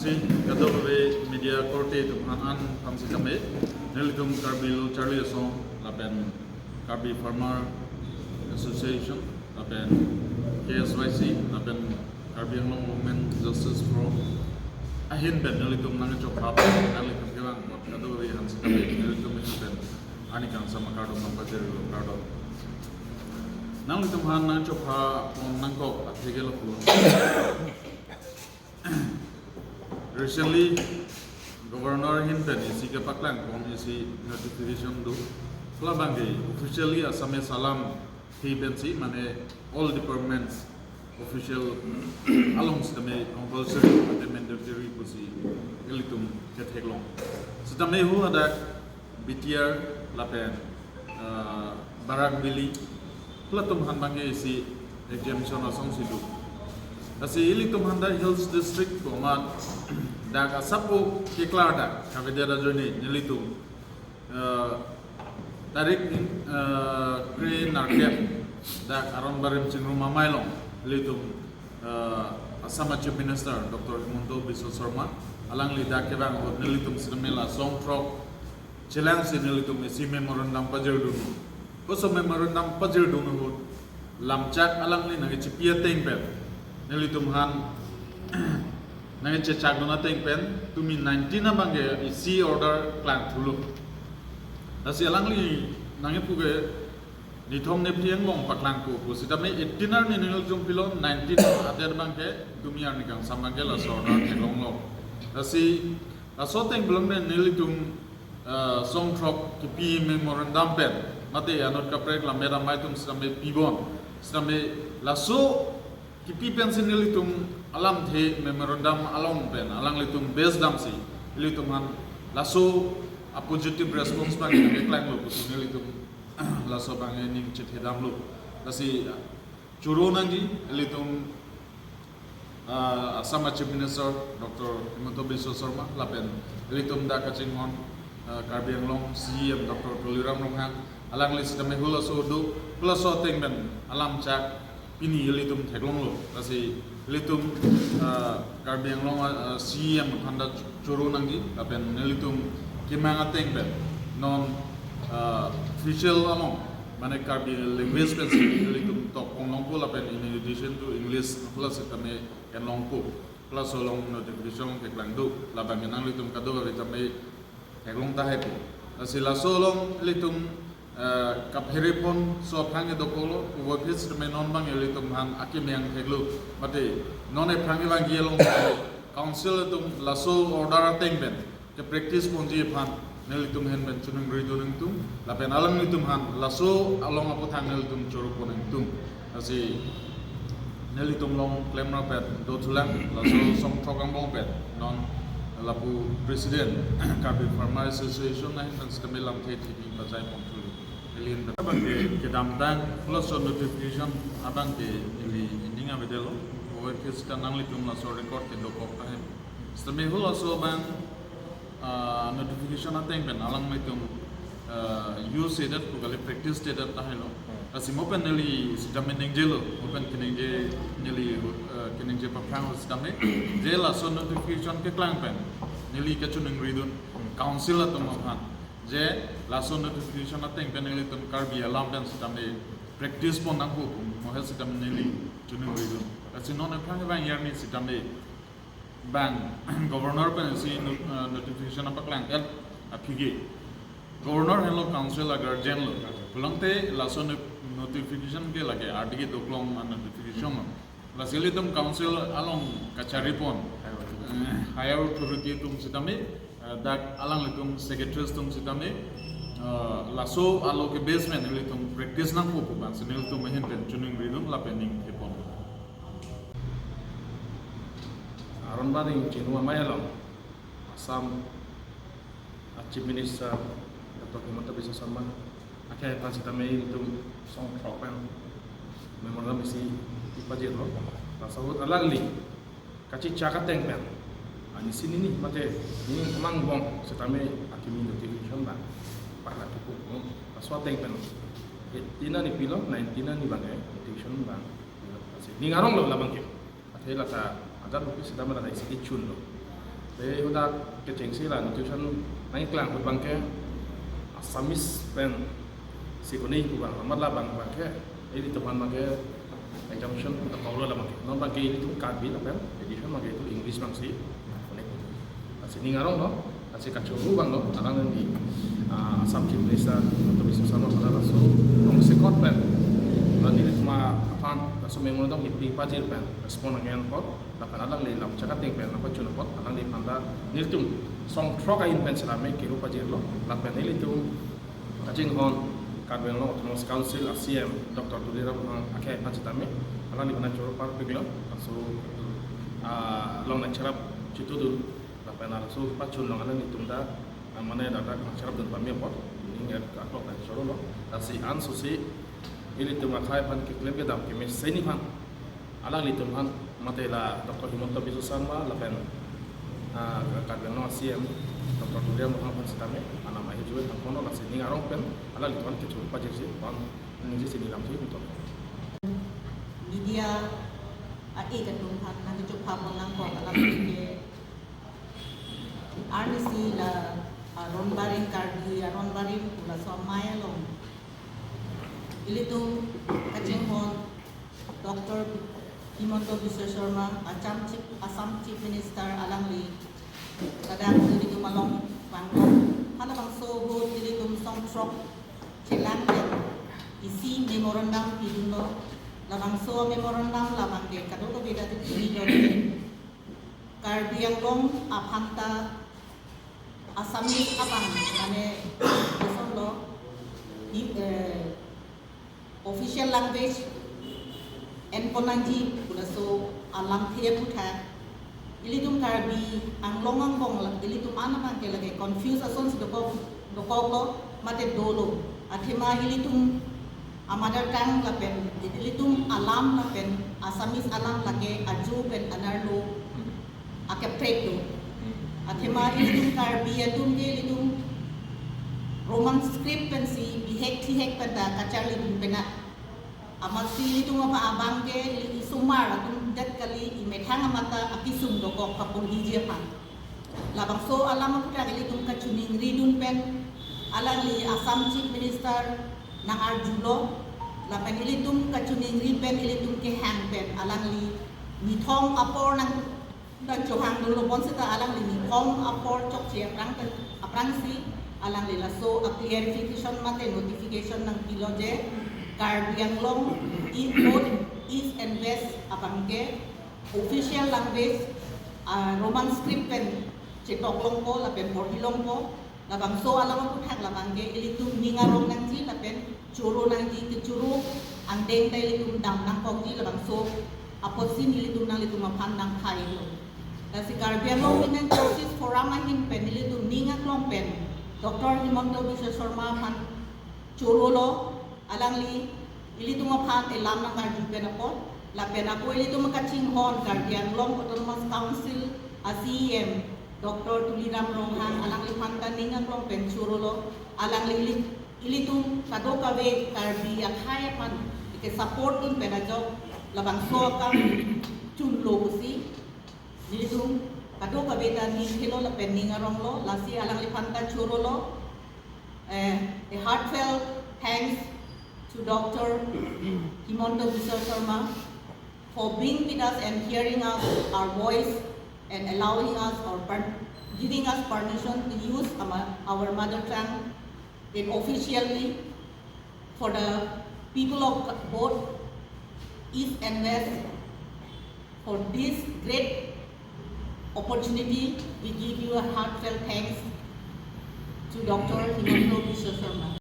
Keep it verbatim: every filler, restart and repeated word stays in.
Si kadokave media korte atum aphan an aphan sitame, nelitum Karbi Lo Charli Asong lapen Karbi Farmer Association lapen K S Y C lapen Karbi Anglong Women Justice Forum ahin pen nelitum nangchopha, nanglitum kevang apot kadokave aphan sitame nelitum ahin pen arni kangsam akardom nangpajirlo, kardom. Nanglitum aphan nangchopha pon nangkok athe ke lapu. Recently, Governor ahin pen isi kepaklang pon isi notification do. Labangke officially Assamese alamthe pensi, mane all departments official along sitame compulsory mate mandatory pusi ilitum ketheklong. Sitame hu hadak B T R lapen, ah, Barak Valley, halatum aphan abangke isi exemption asongsi do. Lasi ilitum aphan dak Hills District komat dak asapo keklar dak kavedet ajoine nelitum, ah, tarik, ah, kre-nerkep dak Aronbarim Chingrum Amei along ilitum, ah, Assam Chief Minister Doctor Himanta Biswa Sarma alangli dak kevang ahut nelitum sitame la song throk chelangsi nelitum isi memorandum pajirdun. Koso memorandum pajirdun ahut lamchak alangli nangkechipi ateng pen nelitum aphan nangkechechakdun ateng pen tumi nineteen abangke isi order klangthulo. Lasi alangli nangkepu ke nithom nephli angbong paklangpo pu sitame eighteen arni nelitum pilo, nineteen adet abangke tumi arni kangsam abangke laso order theklonglo. Lasi laso ateng pen nelitum, ah, song throk kipi memorandum pen mate anut kaprek lammet amei atum sitame pibom. Sitame laso kipi pensi nelitum alamthe memorandum along pen alanglitum base damsi ilitum aphan laso a positive response abang keklanglo pusi nelitum laso abang ning chethedamlo. Lasi choro nangji ilitum, ah, Assam Chief Minister Doctor Himanta Biswa Sarma lapen ilitum dak kachinghon, ah, Karbi Anglong C E M Doctor Tuliram Ronghang alangli sitame halaso do, halaso ateng pen alamchak pini ilitum theklonglo. Lasi ilitum, ah, Karbi Anglong, ah, C E M aphan ta choro nangji lapen nelitum kemang ateng pen non, ah, official along mane Karbi language pensi ilitum tok ponglongpo lapen in addition to English halaso tame enlongpo. Halaso along notification keklang do, labang nanglitum kadokave tame theklong tahai pu. Lasi laso along ilitum, eh, kaphere ponso aphrang dokoklo, puvoiphit sitame non abang ilitum aphan akemang theklo. Mate non ephrang abang along council atum laso order ateng pen kepractice ponji aphan nelitum ahin pen choningridun nangtum, lapen alanglitum aphan laso along aputhak nelitum choro pon nangtum. Lasi nelitum along klemrap pen dothulang, laso song throk angbong pen non lapu President Karbi Farmer Association ahin pen sitame lamthe thini pajai pon thulo. Neli ahin pen abangke kedamtang halaso notification abangke neli ning avedetlo, puvoiphit sita nanglitum laso record kedokok tahai. Sitame halaso abang, ah, notification ateng pen alanglitum, ah, use sedet pu kali, practice sedet tahailo. Hmm. Lasi mo pen neli sitame ningjelo, mo pen keningje neli, ah, keningje paphrang sitame, je laso notification keklang pen neli kachoningridun, hmm, council atum aphan, je laso notification ateng pen nelitum Karbi alam pen sitame practice pon nangpo pu mo he sitame neli choningridun. Lasi non ephrang abang arni sitame bang Governor pensi no-, eh, notification apaklang el aphi ke. Governor henlo council a guardian lo. Pulangte laso no-, notification ke lake ardi kedoklong a notification lo. Lasi ilitum council along kachari pon, eh, higher authority atum sitame, eh, dak alanglitum secretaries atum sitame, eh, laso alo ke base pen ilitum practice nangpo pu abangsi nelitum ahin pen choningridun lapen ningthepon. Aronbarim Chingrum Amei along Assam a Chief Minister Doctor Himanta Biswa Sarma akhei aphan sitame ilitum song throk pen memorandum isi pajirlo. Laso ahut alangli kachechak ateng pen, ah, nisi nini mate nini kemang angbong sitame akimi notification abang paklangthupo. Laso ateng pen eighteen arni pilo, nineteen arni abangke notification abang. Lasi ning aronglo labangke. Athe lata adar rupi sitame lata isi kechunlo. Te hudak kechengsi la notification nangklang ahut abangke Assamese pen si kuni pu abang, amat labang abangke ilitum aphan abangke exemption ta kolo labangke. Non abangke ilitum Karbi lapen addition abangke itum English abangsi kuni. Lasi ning aronglo, lasi kachoro abanglo, alang nangji, ah, Assam Chief Minister Himanta Biswa Sarma aphan laso rongsekot pen, la nelitum aphan laso memorandum kipi pajir pen respond nangji apot, lapen alangli lam chakateng pen nangpachun apot, alangliphan ta nelitum song throk ahin pen sitame kero pajirlo, lapen nelitum kachinghon Karbi Anglong Autonomous Council a C E M Doctor Tuliram Ronghang akhei aphan sitame, alangliphan choro parpiklo, laso, ah, along nangcherap chitudun, lapen laso pachun along alanglitum ta, ah, mane dak dak nangcherapdun pame apot, ning aklok nangchorolo, lasi ansose ilitum akhei aphan keklem kedam kemesen aphan, alanglitum aphan mate la Doctor Himanta Biswa Sarma lapen, ah, Karbi Anglong a C E M Doctor Tuliram Ronghang aphan sitame anam ahi juwe hangkono, lasi ning arong pen alanglitum aphan kechoro pajirsi pon ningje sini lamthe betul. Media a-ik atum aphan nangkechok pha pon nangkok alam ke arnisi la aron barim, Karbi aron barim pu laso amei along ilitum kachinghon Doctor Himanta Biswa Sarma, Assam Chief, Assam Chief Minister alangli ladak ilitum along vangkok. Halabangso ahut ilitum song throk chelang pen isi memorandum pidunlo. Labangso memorandum labangke kadokave ta titi lo, Karbi Anglong aphan ta Assamese abang, mane, kosonlo, i, eh, official language enpon nangji pu laso alamthe aputhak ilitum Karbi Anglong angbong la, ilitum an abangke lake confuse asonsi dokok, dokoklo mate dolo. Athema ilitum a-mother tongue lapen ilitum alam lapen Assamese alam lake ajo pen anerlo akaprek do. Athema ilitum Karbi atum ke ilitum Roman script pensi bihek thihek pen ta kacharlidun pena. Amatsi ilitum aphan abangke ili isomar atum det kali, imethang amat ta akesung dokok kapurhiji aphan. Labangso alam aputhak ilitum kachiningridun pen alangli Assam Chief Minister nangarjulo, lapen ilitum kachiningri pen ilitum kehang pen alangli nithom apor nang, nangchohangdunlo bonsita alangli nithom apor chokche aphrang pen, aphrangsi alangli laso a-clarification mate notification nangpilo je Karbi Anglong i both East and West abangke official language, ah, Roman script pen chetok longpo lapen porhi longpo. Labangso alam aputhak labangke ilitum ning arong nangji lapen choro nangji, kechoro angdeng ta ilitum dam nangkokji, labangso apotsi nelitum nanglitum aphan nangkhailo. Lasi Karbi Anglong Women Justice Forum ahin pen nelitum ning aklong pen Doctor Himanta Biswa Sarma aphan chorolo, alangli ilitum aphan elam nangkarju pen apot, lapen ako ilitum kachinghon Karbi Anglong Autonomous Council a C E M Doctor Tuliram Ronghang alangliphan ta ning aklong pen chorolo, alangli ili-, ilitum kadokave Karbi akhei aphan ike support dun pen ajok labangso akam chunlo pusi nelitum kadokave ta ning helo lapen ning aronglo, lasi alangliphan ta chorolo. Eh, a heartfelt thanks to Doctor Himanta Biswa Sarma for being with us and hearing us, our voice, and allowing us or per-, giving us permission to use our, our mother tongue in officially for the people of both East and West. For this great opportunity, we give you a heartfelt thanks to Doctor Himanta Biswa Sarma.